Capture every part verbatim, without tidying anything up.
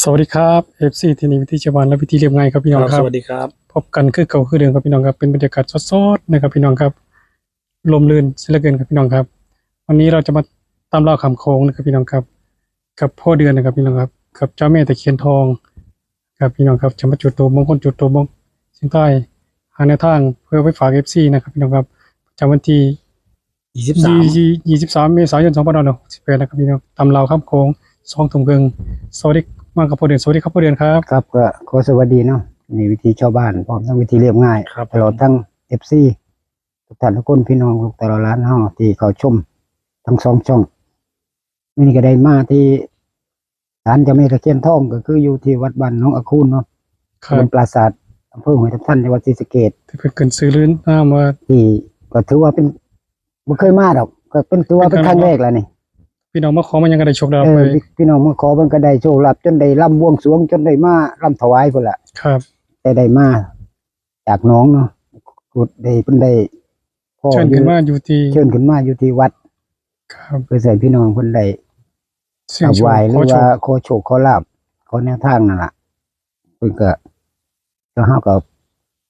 สวัสดีครับ เอฟซี ที่นี่วิถีชาวบ้านและวิถีเรียบง่ายครับพี่น้องครับ สวัสดีครับ พบกันคือเก่าคือเดิมครับพี่น้องครับ เป็นบรรยากาศสดๆนะครับพี่น้องครับ ร่มรื่นเสียเหลือเกินครับพี่น้องครับ วันนี้เราจะมาตามล่าข้ามโขงนะครับพี่น้องครับ กับพ่อเดือนนะครับพี่น้องครับ กับเจ้าแม่ตะเคียนทอง ครับพี่น้องครับ จะมาจุดธูปมงคล จุดธูปมงคลเสี่ยงทายหาแนวทางเพื่อไปฝาก เอฟซี นะครับพี่น้องครับ ประจำวันที่ ยี่สิบสาม ยี่สิบสามเมษายนสองพันห้าร้อยหกสิบแปดนะครับพี่น้อง ตามล่าข้ามโขง สองทุ่มครึ่ง สวัสดี มากับพ่อเดือน สวัสดีครับพ่อเดือนครับ ครับ ก็ขอสวัสดีเนาะ นี่วิถีชาวบ้าน พร้อมทั้งวิถีเรียบง่าย ครับ ตลอดทั้ง เอฟซี ทุกท่านทุกคน พี่น้องลูกเต้าหลานเฮาที่เข้าชมทั้งสองช่อง มื้อนี้ก็ได้มาที่ศาลเจ้าแม่ตะเคียนทอง ก็คืออยู่ที่วัดบ้านหนองอาคูนเนาะ ครับ ตำบลปราสาท อำเภอห้วยทับทัน จังหวัดศรีสะเกษ ที่เพิ่นขึ้นชื่อลือนามว่า ที่ก็ถือว่าเป็น บ่เคยมาดอก ก็เป็น ถือว่าเป็น เป็นครั้ง ครั้งแรกแล้วนี่ พี่น้องมาขอมาหยังก็ได้โชคลาภ เออ ไป พี่ พี่น้องมาขอเพิ่นก็ได้โชคลาภ จนได้ลำบวงสรวง จนได้มาลำถวายพุ้นล่ะ ครับ แต่ได้มาจากหนองเนาะ กุดได้ เพิ่นได้ พ่อ เชิญขึ้นมาอยู่ที่ เชิญขึ้นมาอยู่ที่วัด ครับ เพื่อให้พี่น้องเพิ่นได้ เสี่ยงโชค กราบไหว้ หรือว่าขอโชค ขอโชคขอลาภ ขอแนวทางนั่นล่ะ เพิ่นก็ ก็เฮาก็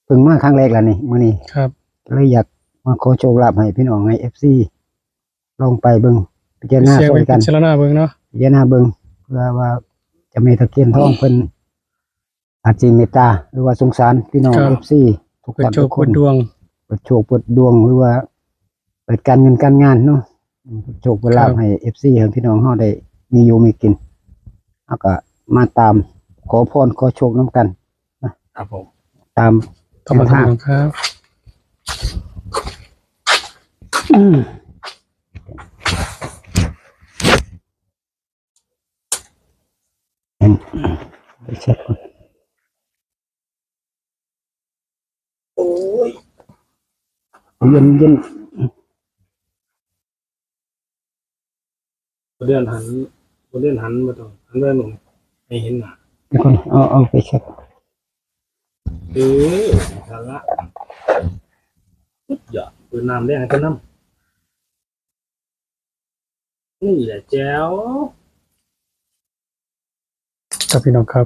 เพิ่งมาครั้งแรกแล้วนี่ มื้อนี้ ครับ เลยอยากมาขอโชคลาภให้พี่น้อง ให้ เอฟซี ลองไปเบิ่ง พิจารณา เสี่ยง ช่วยกัน ไปพิจารณาเบิ่งเนาะ พิจารณาเบิ่ง เพื่อว่าเจ้าแม่ตะเคียนทองเพิ่น อาจสิเมตตา หรือว่าสงสารพี่น้อง ครับ เอฟซี ทุกท่านทุกคน เปิดโชคเปิดดวง เปิดโชคเปิดดวง หรือว่าเปิดการเงินการงานเนาะ อืม เปิดโชคเปิดลาภ ครับ ให้ เอฟซี ให้พี่น้องเฮาได้มีอยู่มีกิน เฮาก็มาตามขอพรขอโชคนำกันนะ ครับผม ตาม ตามมา แนวทาง ครับ อืม ไปเช็คก่อน โอ้ย เย็นเย็น บ่เดือนหัน บ่เดือนหัน บ่ต้องหัน เบิ่งหนู ให้เห็นหน้า เดี๋ยวก่อน เอา เอาไปเช็ค เออ นั่นล่ะ สุดยอด เปิดน้ำแดงให้เพิ่นนำ นี่แหละแจ๋ว ครับพี่น้องครับ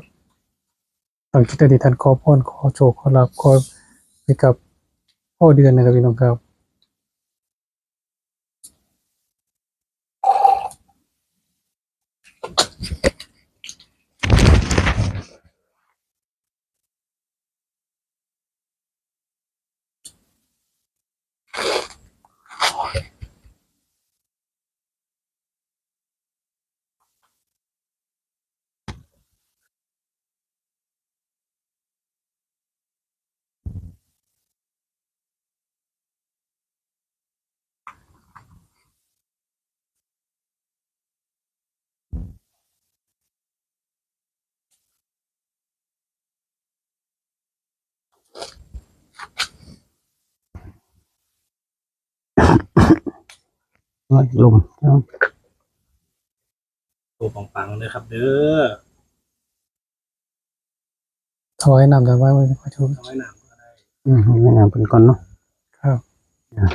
ตั้งจิตอธิษฐานขอพร ขอโชค ขอลาภ ขอให้กับพ่อเดือนนะครับพี่น้องครับ โอ้ย ลม โตปังๆ เด้อครับเด้อ ถวายน้ำถวายไว้ ขอโชค ถวายน้ำก็ได้ อืม ให้แม่น้ำเพิ่นก่อนเนาะ ครับ อ่ะ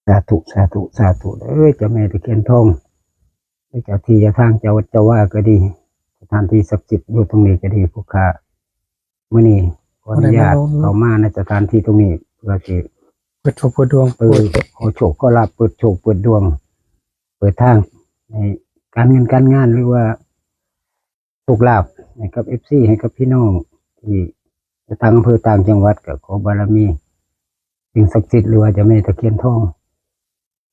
สาธุ สาธุ สาธุ เอ้ย เจ้าแม่ตะเคียนทอง เจ้าที่เจ้าทาง เจ้าวัดเจ้าวาก็ดี สถานที่ศักดิ์สิทธิ์อยู่ตรงนี้ก็ดี พวกข้า มื้อนี้ขออนุญาต วันไหนมาลอง เข้ามาในสถานที่ตรงนี้ เพื่อสิ เปิดโชคเปิดดวง เปิด เปิด ขอโชคขอลาภ เปิดโชคเปิดดวง เปิดทางในการเงินการงาน หรือว่าโชคลาภให้กับ เอฟซี ให้กับพี่น้องที่อยู่ต่างอำเภอต่างจังหวัด ก็ขอบารมีสิ่งศักดิ์สิทธิ์ หรือว่าเจ้าแม่ตะเคียนทอง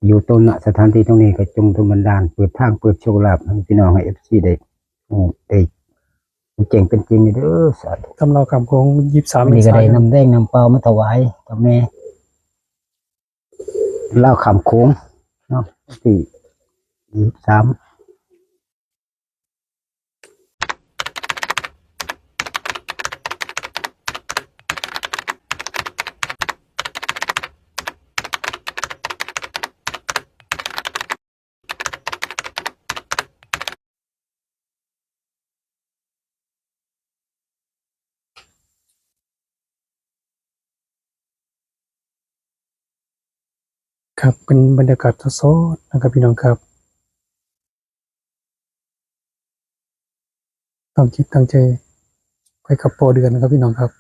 อยู่ตรงณสถานที่ตรงนี้ก็จงดลบันดาล เปิดทางเปิดโชคลาภให้พี่น้อง ให้ เอฟซี ได้ ได้แจ้งเป็นจริงเด้อ สาธุ ตามล่าข้ามโขง ยี่สิบสาม นี่ก็ได้ เมษายน น้ำแดงน้ำเปล่ามาถวายเจ้าแม่ล่าข้ามโขงเนาะ ที่ ยี่สิบสาม ครับ เป็นบรรยากาศสดๆนะครับพี่น้องครับ ตั้งจิตตั้งใจไปกับพ่อเดือนครับพี่น้องครับ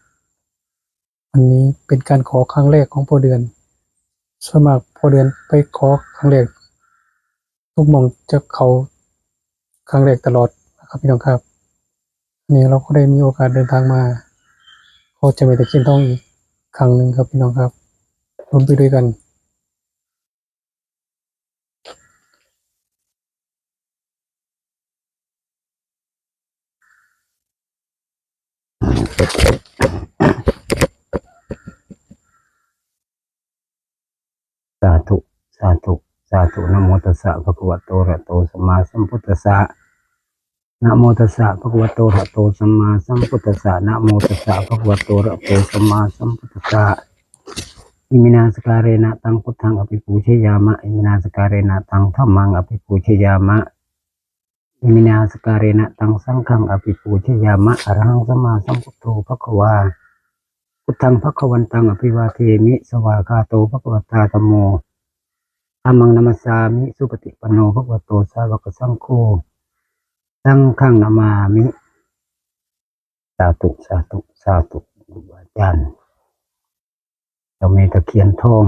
อันนี้เป็นการขอครั้งแรกของพ่อเดือน ส่วนมากพ่อเดือนไปขอครั้งแรก ทุกหม่องจะเข้าครั้งแรกตลอดนะครับพี่น้องครับ อันนี้เราก็ได้มีโอกาสเดินทางมาขอเจ้าแม่ตะเคียนทองอีกครั้งหนึ่งครับพี่น้องครับ ลุ้นไปด้วยกัน สาธุ สาธุ สาธุ นะโมตัสสะ ภะคะวะโต อะระหะโต สัมมาสัมพุทธัสสะ นะโมตัสสะ ภะคะวะโต อะระหะโต สัมมาสัมพุทธัสสะ นะโมตัสสะ ภะคะวะโต อะระหะโต สัมมาสัมพุทธัสสะ อิมินาสการะนะ ตังพุทธัง อะภิปูชยามะ อิมินาสการะนะ ตังธัมมัง อะภิปูชยามะ อิมินาสการะนะ ตังสังฆัง อะภิปูชยามะ อะระหัง สัมมาสัมพุทโธ ภะคะวา พุทธัง ภะคะวันตัง อะภิวาเทมิ สวากขาโต ภะคะวะตา ธัมโม ธัมมัง นะมัสสามิ สุปฏิปันโน ภะคะวะโต สาวกสังโฆ สังฆัง นะมามิ สาธุ สาธุ สาธุ ครูบาอาจารย์ เจ้าแม่ตะเคียนทอง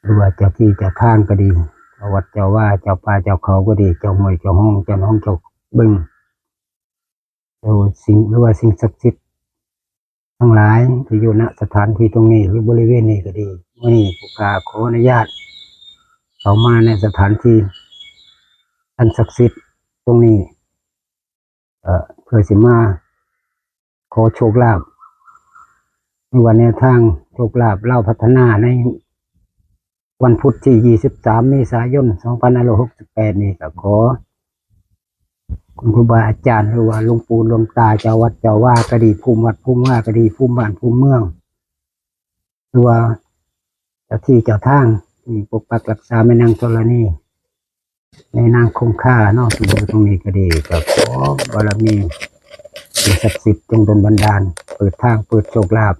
หรือว่าเจ้าที่เจ้าทางก็ดี เจ้าวัดเจ้าวา เจ้าป่าเจ้าเขาก็ดี เจ้าห้วยเจ้าห้อง เจ้าหนองเจ้าบึง เจ้าสิ่ง หรือว่าสิ่งศักดิ์สิทธิ์ทั้งหลายที่อยู่ ณ สถานที่ตรงนี้ หรือบริเวณนี้ก็ดี มื้อนี้ผู้ข้าขออนุญาต เข้ามาในสถานที่อันศักดิ์สิทธิ์ตรงนี้ เอ่อ เพื่อสิมาขอโชคลาภ ในวันแนวทางโชคลาภลาวพัฒนา ในวันพุธที่ยี่สิบสามเมษายนสองพันห้าร้อยหกสิบแปดนี้ ก็ขอ คุณครูบาอาจารย์ หรือว่าหลวงปู่หลวงตา เจ้าวัดเจ้าวาก็ดี ภูมิวัดภูมิวาก็ดี ภูมิบ้านภูมิเมือง หรือว่าเจ้าที่เจ้าทางที่ปกปักรักษาแม่นางธรณี แม่นางคงคาเนาะ ที่อยู่ตรงนี้ก็ดี ก็ขอบารมีสิ่งศักดิ์สิทธิ์จงดลบันดาล เปิดทางเปิดโชคลาภ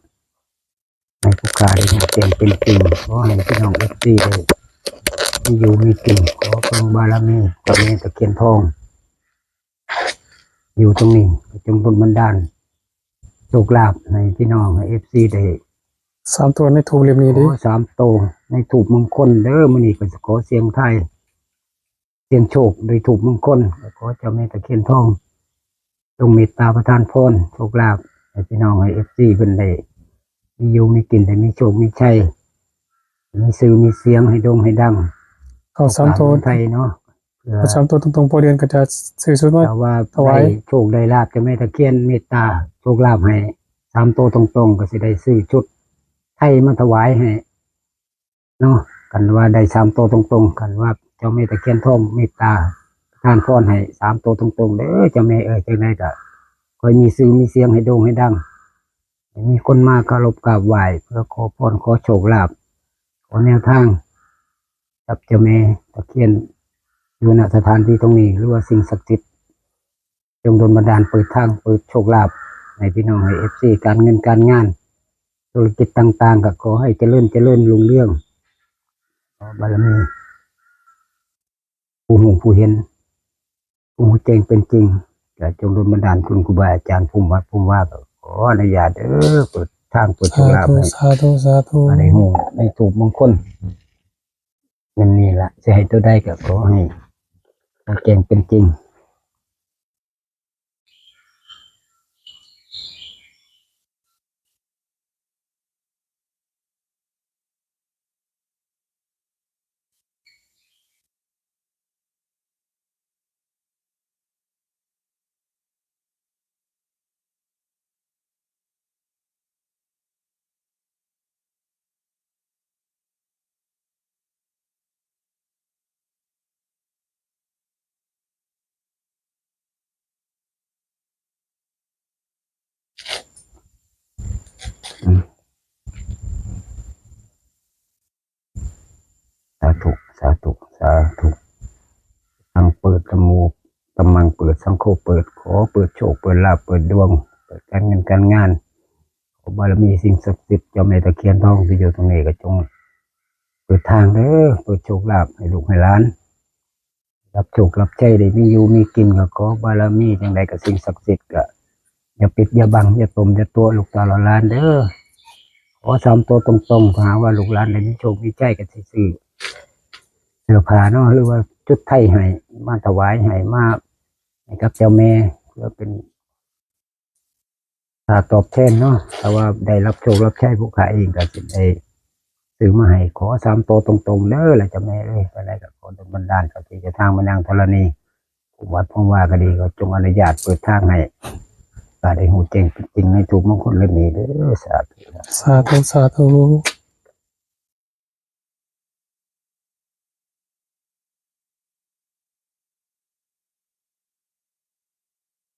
ให้ผู้ข้าได้เห็นแจ้งเป็นจริง ขอให้พี่น้องเอฟซีได้มีอยู่มีกิน ขอเพิ่งบารมีเจ้าแม่ตะเคียนทอง อยู่ตรงนี้ จงดลบันดาลโชคลาภให้พี่น้อง ให้เอฟซีได้ สามตัวในธูปเล่มนี้ ข ดิ อสามตัวในธูปมงคลเด้อ มื้อนี้ก็ขอเสี่ยงทายเสี่ยงโชคด้วยธูปมงคล ขอเจ้าแม่ตะเคียนทอง จงเมตตาประทานพรโชคลาภให้พี่น้อง ให้เอฟซีเพิ่นได้มีอยู่มีกิน ได้มีโชคมีชัย มีชื่อมีเสียง ให้โด่งให้ดัง เข้าสามตัว ภาษาไทยเนาะ เพื่อ เข้าสามตัวตรงๆ พ่อเดือนก็จะซื้อชุดมา ถ้าว่า ถวาย ได้โชคได้ลาภจากแม่ตะเคียนเมตตาโชคลาภให้สามตัวตรงๆ ก็สิได้ซื้อชุดไทยมาถวายให้เนาะ คันว่าได้สามตัวตรงๆ คันว่าเจ้าแม่ตะเคียนทองเมตตาประทานพรให้สามตัวตรงๆ เด้อ เจ้าแม่เอ้ย จังใดก็ขอให้มีชื่อมีเสียง ให้โด่งให้ดัง ให้มีคนมาเคารพกราบไหว้ เพื่อขอพรขอโชคลาภ ขอแนวทางกับเจ้าแม่ตะเคียน อยู่ ณ สถานที่ตรงนี้ หรือว่าสิ่งศักดิ์สิทธิ์ จงดลบันดาลเปิดทางเปิดโชคลาภให้พี่น้อง ให้เอฟซี การเงินการงาน ธุรกิจต่างๆ ก็ขอให้เจริญเจริญรุ่งเรือง ขอบารมีผู้ฮู้ผู้เห็น ผู้ฮู้แจ้งเป็นจริง ก็จงดลบันดาลคุณครูบาอาจารย์ภูมิวัดภูมิวา ก็ขออนุญาตเด้อ เปิดทางเปิดโชคลาภให้ สาธุ สาธุ มาได้ฮู้ในธูปมงคล นั่นนี่ล่ะ สิให้ตัวใดก็ขอให้แจ้งเป็นจริง สาธุ สาธุ สาธุ ตังเปิด ธัมโม ธัมมังเปิด สังโฆเปิด ขอเปิดโชค เปิดลาภ เปิดดวง เปิดการเงินการงาน ขอบารมีสิ่งศักดิ์สิทธิ์ เจ้าแม่ตะเคียนทองที่อยู่ตรงนี้ก็จงเปิดทางเด้อ เปิดโชคลาภให้ลูกให้หลาน รับโชครับใช้ได้มีอยู่มีกิน ก็ขอบารมีจั่งใดก็สิ่งศักดิ์สิทธิ์ก็อย่าปิดอย่าบัง อย่าต้มอย่าตั๋วลูกเต้าหลานเด้อ ขอสามตัวตรงๆ ถ้าหากว่าลูกหลานได้มีโชคมีชัยก็สิซื้อเสื้อผ้าเนาะ หรือว่าชุดไทยให้ มาถวายให้ มาให้กับเจ้าแม่ เพื่อเป็น ค่าตอบแทนเนาะ แต่ว่าได้รับโชครับใช้ ผู้ข้าเองก็สิได้ซื้อมาให้ ขอสามตัวตรงๆ เด้อ ล่ะเจ้าแม่เอ้ย ไปไหนก็ขอดลบันดาลเจ้าที่เจ้าทางแม่นางธรณี ผู้วัดผู้วาก็ดี ก็จงอนุญาตเปิดทางให้ ก็ได้ฮู้แจ้งเป็นจริงในทุกมงคลเล่มนี้เด้อ สาธุ สาธุ สาธุ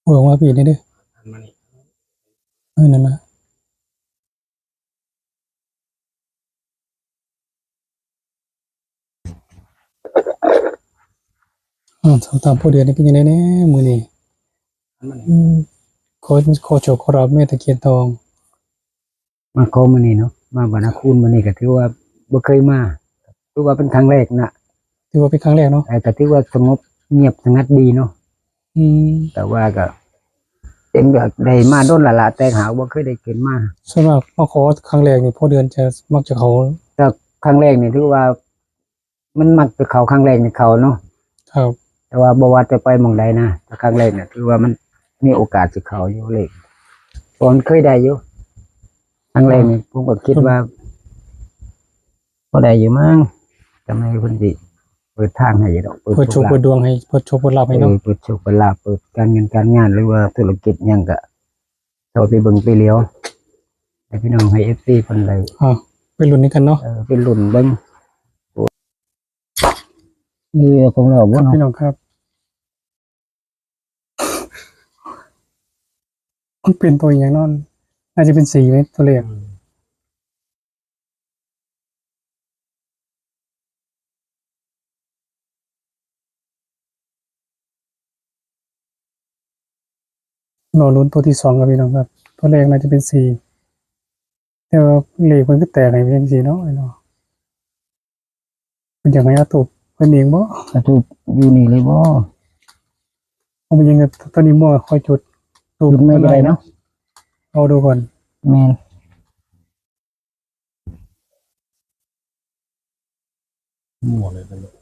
เบิ่งว่าพี่นี่เด้อ เออ นั่นล่ะ อ้าว สาวตามผู้เดือนนี่เป็นจั่งใดแน่มื้อนี้ อืม ขอ ขอโชคขอลาภแม่ตะเคียนทอง มาขอมื้อนี้เนาะ มาบ้านนาคูนมื้อนี้ก็ถือว่าบ่เคยมา ถือว่าเป็นครั้งแรกนะ ถือว่าเป็นครั้งแรกเนาะ เออ ก็ถือว่าสงบเงียบสงัดดีเนาะ อืม แต่ว่าก็ เอ็มก็ได้มาโดนและล่ะ แต่หากบ่เคยได้ขึ้นมา ส่วนมากมาขอครั้งแรกนี่ พ่อเดือนจะมักจะเข้า แต่ครั้งแรกนี่ถือว่า มันมักจะเข้าครั้งแรกนี่เข้าเนาะ ครับ แต่ว่าบ่ว่าจะไปหม่องใดนะ แต่ครั้งแรกเนี่ยถือว่ามันมีโอกาสสิเข้าอยู่เลข เพราะมันเคยได้อยู่ ครั้งแรกนี่ผมก็คิดว่า พอได้อยู่มั้ง ทำไมเพิ่นสิเปิดทางให้อยู่ดอก เปิดโชค เปิดโชคเปิดดวงให้ เปิดโชคเปิดลาภให้เนาะ เออ เปิดโชคเปิดลาภ เปิดการเงินการงาน หรือว่าธุรกิจหยังก็ เจ้าไปเบิ่งไปเหลียว ให้พี่น้อง ให้เอฟซีเพิ่นได้ อ่า ไปลุ้นนำกันเนาะ เออ ไปลุ้นเบิ่ง นี่ของเราบ่ ครับ เนาะ พี่น้องครับ มันเป็นตัวอย่างนั้น น่าจะเป็นสี่ไหม ตัวเลข อืม รอลุ้นตัวที่สองครับพี่น้องครับ ตัวแรกน่าจะเป็นสี่ แต่ว่าเลขมันก็แตกให้เป็นสี่เนาะ ไอ้เนาะ เพิ่นอยากให้เอาธูปเพิ่นเองบ่ เอาธูปอยู่นี่เลยบ่ เอาไปยัง ตอนนี้มั่วค่อยจุดธูป จุดไม่ได้เนาะ เอาดูก่อน แม่น มั่วเลยเป็นแบบ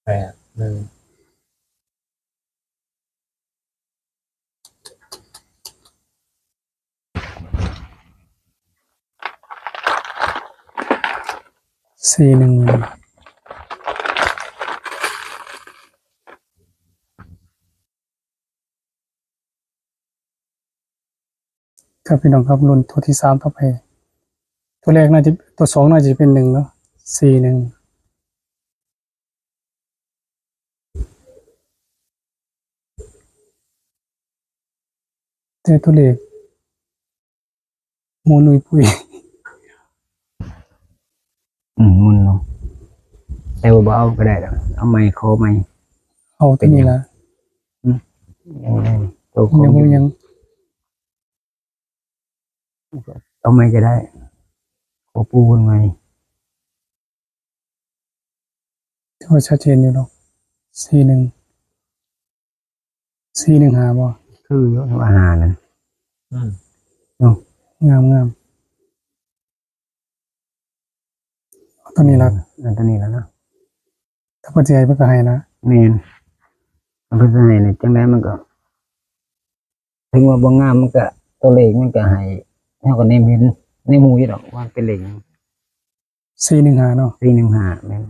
แปดหนึ่ง สี่หนึ่ง ครับพี่น้องครับ ลุ้นตัวที่สามต่อไป ตัวแรกน่าจะ ตัวสองน่าจะเป็นหนึ่งเนาะ สี่หนึ่ง แต่ตัวเลขหมุนอุ้ยปุ้ย อืม หมุนเนาะ แต่ว่าบ่เอาก็ได้ดอก เอาใหม่ ขอใหม่ เอาตัวนี้ล่ะ อืม ยังไง ตัวของ ยังบ่ ยัง เอาใหม่ก็ได้ ขอปูนใหม่ ถือว่าชัดเจนอยู่เนาะ สี่หนึ่ง สี่หนึ่งห้า บ่ คืออยู่ว่าห้านั่น อืม เนาะ งาม งาม เอาตัวนี้ละ เออ เอาตัวนี้ละเนาะ ถ้าเพิ่นสิให้เพิ่นก็ให้นะ แม่น ถ้าเพิ่นสิให้นี่ จั่งใดมันก็ ถึงว่าบ่งามมันก็ ตัวเลขมันก็ให้ เฮาก็แนมเห็น แนมฮู้อยู่ดอกว่าเป็นเลขหยัง สี่หนึ่งห้า เนาะ สี่หนึ่งห้า แม่น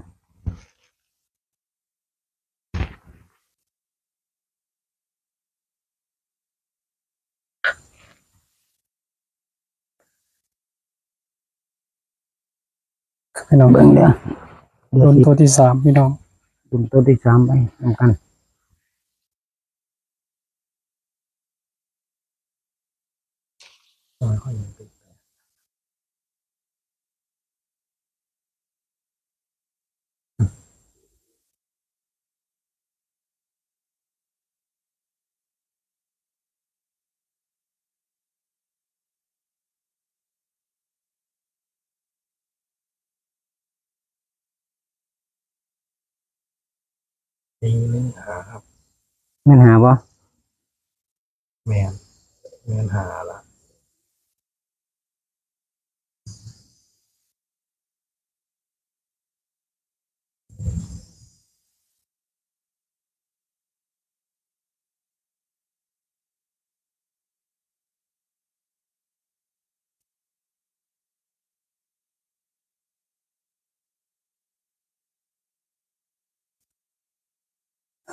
ครับพี่น้อง เบิ่งเด้อ เดี๋ยว ลุ้น สิ ตัวที่สามพี่น้อง ลุ้นตัวที่สามไปนำกัน หาครับ แม่นหาบ่ แม่น แม่นหาละ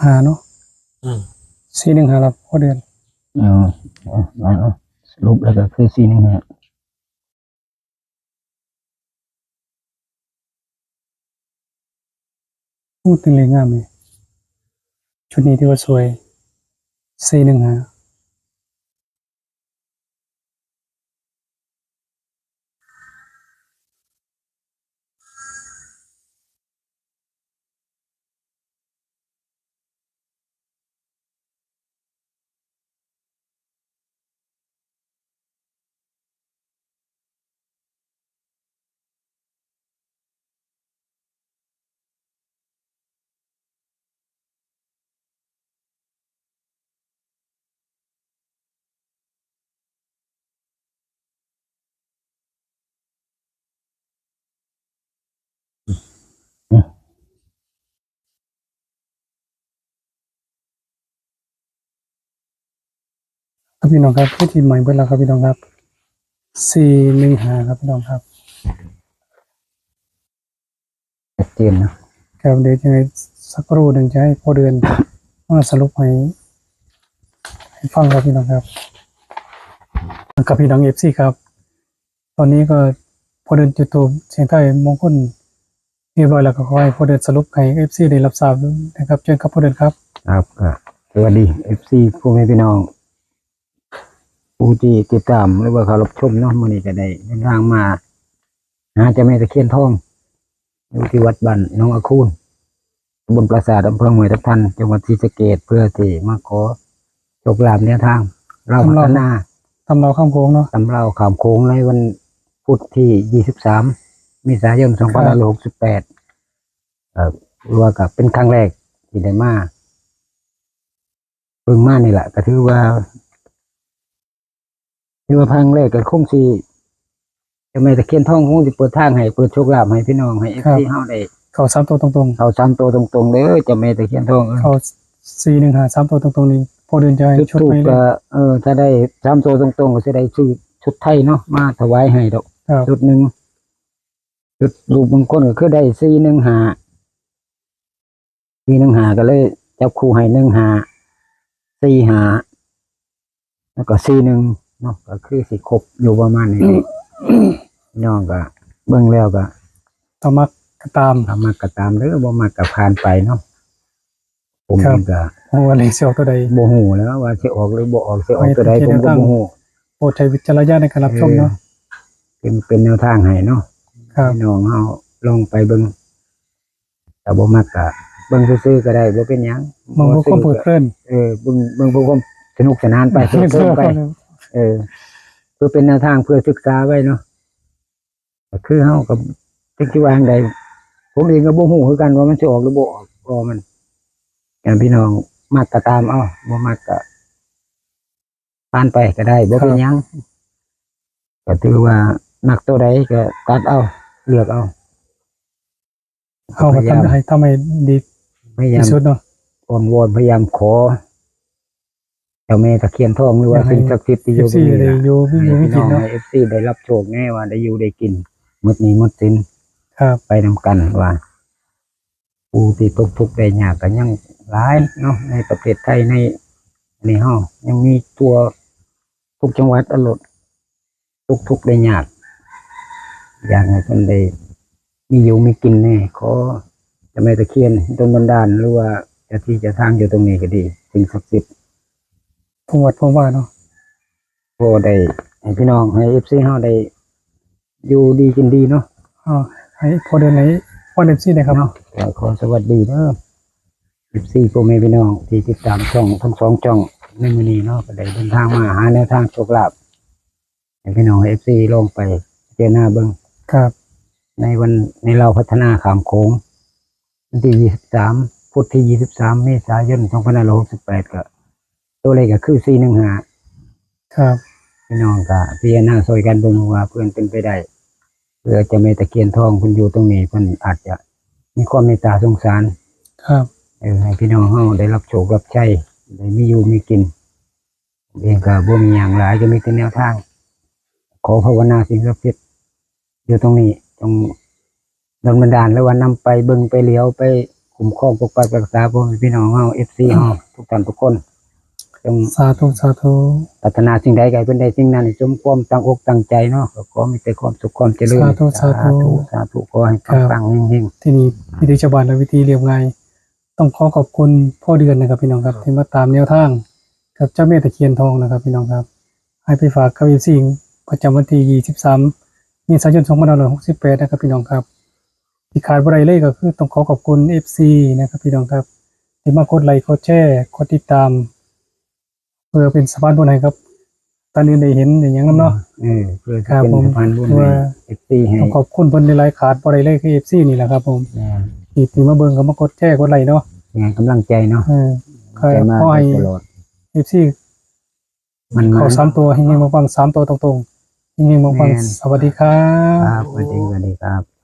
หาเนาะ อืม สี่หนึ่งห้า ละพ่อเดือน อ๋อ อ๋อ อ๋อ สรุปแล้วก็คือ สี่หนึ่งห้า โอ้ เป็นเลขงามเลย ชุดนี้ถือว่าสวย สี่หนึ่งห้า ครับพี่น้องครับ พิธีใหม่เบิดแล้วครับพี่น้องครับ สี่หนึ่งห้า ครับพี่น้องครับ ชัดเจนนะ ครับ เดี๋ยวยังไงสักครู่หนึ่งจะให้พ่อเดือน มาสรุปให้ ให้ฟังครับพี่น้องครับ ครับพี่น้อง เอฟซี ครับ ตอนนี้ก็พ่อเดือนจุดธูปเสียงทายมงคลเรียบร้อยแล้ว ก็ขอให้พ่อเดือนสรุปให้ เอฟซี ได้รับทราบนะครับ เชิญครับพ่อเดือนครับ ครับ ก็สวัสดี เอฟซี พ่อแม่พี่น้อง ผู้ที่ติดตามหรือว่าเคารพชมเนาะ มื้อนี้ก็ได้เดินทางมาหาเจ้าแม่ตะเคียนทอง อยู่ที่วัดบ้านหนองอาคูน ตำบลปราสาท อำเภอห้วยทับทัน จังหวัดศรีสะเกษ เพื่อที่มาขอโชคลาภแนวทางลาวพัฒนา ตำลาวข้ามโขงเนาะ ตำลาวข้ามโขงในวันพุธที่ ยี่สิบสาม เมษายน ครับ สองพันห้าร้อยหกสิบแปด เอ่อ ว่าก็เป็นครั้งแรกที่ได้มา เพิ่งมานี่แหละ ก็ถือว่า ถือว่าครั้งแรกก็คงสิ เจ้าแม่ตะเคียนทองคงสิเปิดทางให้ เปิดโชคลาภให้พี่น้อง ให้ ครับ เอฟซี เฮาได้ เข้าสามตัวตรงๆ เข้าสามตัวตรงๆเด้อ เจ้าแม่ตะเคียนทองเอ้ย เข้า สี่หนึ่งห้า สามตัวตรงๆ นี่ พ่อเดือนจะให้ จุด ชุด ธูป ใหม่เลย ก็ เออ ถ้าได้สามตัวตรงๆ ก็สิได้ซื้อชุดไทยเนาะ มาถวายให้ดอก ครับ ชุดหนึ่ง จุดธูปมงคลก็คือได้ สี่หนึ่งห้า สี่หนึ่งห้า ก็เลยจับคู่ให้ หนึ่งห้า สี่ห้า แล้วก็ สี่หนึ่ง เนาะ ก็คือสิครบอยู่ประมาณนี้ พี่น้องก็เบิ่งแล้วก็ ถ้ามักก็ตาม ถ้ามักก็ตามเด้อ บ่มักก็ผ่านไปเนาะ ผม ครับ เองก็ โอ้ ว่าเลขสิออกตัวใด บ่ฮู้แล้วว่าสิออกหรือบ่ออก สิออกตัวใด ผมก็บ่ฮู้ โปรดใช้วิจารณญาณในการรับชมเนาะ เออ เป็น เป็นแนวทางให้เนาะ ครับ พี่น้องเฮาลองไปเบิ่ง ถ้าบ่มักก็เบิ่งซื่อๆก็ได้ บ่เป็นหยัง เบิ่งเพื่อความเพลิดเพลิน เออ เบิ่ง เบิ่งเพื่อความสนุกสนานไป เพลิดเพลินไป เออ เพื่อเป็นแนวทาง เพื่อศึกษาไว้เนาะ ก็คือเฮาก็จักสิว่าจั่งใด ผมเองก็บ่ฮู้คือกันว่ามันสิออกหรือบ่ออก ก็มัน อย่างพี่น้องมักก็ตามเอา บ่มักก็ผ่านไปก็ได้ บ่เป็นหยัง ครับ ก็ถือว่ามักตัวใดก็ตัดเอา เลือกเอา เฮาก็ พยายาม ทำให้ ทำให้ดี พยายาม ที่สุดเนาะ อ้อนวอน พยายามขอ เจ้าแม่ตะเคียนทอง หรือว่า อยากให้ สิ่งศักดิ์สิทธิ์ที่อยู่ เอฟซี ตรงนี้ ได้ นะ อยู่ มีอยู่มีกินเนาะ ให้พี่น้อง ให้ เอฟซี ได้รับโชคแน่ ว่าได้อยู่ได้กิน หมดหนี้หมดสิน ครับ ไปนำกันว่า ผู้ที่ตกทุกข์ได้ยากก็ยังหลายเนาะ ในประเทศไทย ใน ในเฮายังมีทั่วทุกจังหวัดอะโลด ตกทุกข์ได้ยาก อยากให้เพิ่นได้มีอยู่มีกินแน่ ขอเจ้าแม่ตะเคียนดลบันดาล หรือว่าเจ้าที่เจ้าทางอยู่ตรงนี้ก็ดี สิ่งศักดิ์สิทธิ์ ภูมิวัดภูมิวาเนาะ พอได้ให้พี่น้อง ให้ เอฟซี เฮาได้อยู่ดีกินดีเนาะ อ่า ให้พ่อเดือน ให้พ่อ เอฟซี นะครับ เนาะ ก็ขอสวัสดีเด้อ เอฟซี พ่อแม่พี่น้องที่ติดตามช่องทั้งสองช่องในมื้อนี้เนาะ ก็ได้เดินทางมาหาแนวทางโชคลาภ ให้พี่น้อง เอฟซี ลองไปพิจารณาเบิ่ง ครับ ในวัน ในลาวพัฒนาข้ามโขง วันที่ ยี่สิบสาม พุธที่ยี่สิบสามเมษายนสองพันห้าร้อยหกสิบแปด ก็ตัวเลขก็คือสี่หนึ่งห้า ครับ พี่น้องก็พิจารณาซอยกันเบิ่งว่าเพื่อนเป็นไปได้ เพื่อเจ้าแม่ตะเคียนทองเพิ่นอยู่ตรงนี้เพิ่นอาจจะมีความเมตตาสงสาร ครับ เออให้พี่น้องเฮาได้รับโชครับใช้ได้มีอยู่มีกินผมเองก็บ่มีหยังหลายก็มีแต่แนวทาง ขอภาวนาสิ่งศักดิ์สิทธิ์อยู่ตรงนี้จงดลบันดาลหรือว่านำไปเบิ่งไปเหลียวไปคุ้มครองปกปักรักษาพ่อแม่พี่น้องเฮา เอฟซี เฮาทุกท่านทุกคนจง สาธุสาธุ ปรารถนาสิ่งใดก็ให้เพิ่นได้สิ่งนั้นให้สมความตั้งอกตั้งใจเนาะก็ขอมีแต่ความสุขความเจริญ สาธุสาธุ สาธุขอให้ปังๆเฮงๆ ที่นี่วิธีชาวบ้านและวิธีเรียบง่าย ต้องขอขอบคุณพ่อเดือนนะครับพี่น้องครับที่มาตามแนวทางกับเจ้าแม่ตะเคียนทองนะครับพี่น้องครับ ให้ไปฝากกับเอฟซีประจำวันที่ยี่สิบสามเมษายนสองพันห้าร้อยหกสิบแปดนะครับพี่น้องครับ ที่ขาดบ่ได้เลยก็คือต้องขอขอบคุณเอฟซีนะครับพี่น้องครับ ที่มากดไลค์กดแชร์กดติดตาม เพื่อเป็นสะพานบุญให้ครับท่านอื่นได้เห็นได้หยังนำเนาะ เออเพื่อ ครับ เป็น ผม สะพานบุญ เพื่อ เอฟซีให้ ต้องขอบคุณเพิ่นหลายๆขาดบ่ได้เลยคือเอฟซีนี่แหละครับผม แม่น ที่ที่มาเบิ่งก็มากดแชร์กดไลค์เนาะ เป็นไงกำลังใจเนาะ เออก็ ใจมา ขอให้ ตลอด เอฟซี มันมา เข้าสามตัวเฮงๆปังๆสามตัวตรงๆเฮงๆปัง แม่น ๆสวัสดีครับ ครับสวัสดีสวัสดีครับ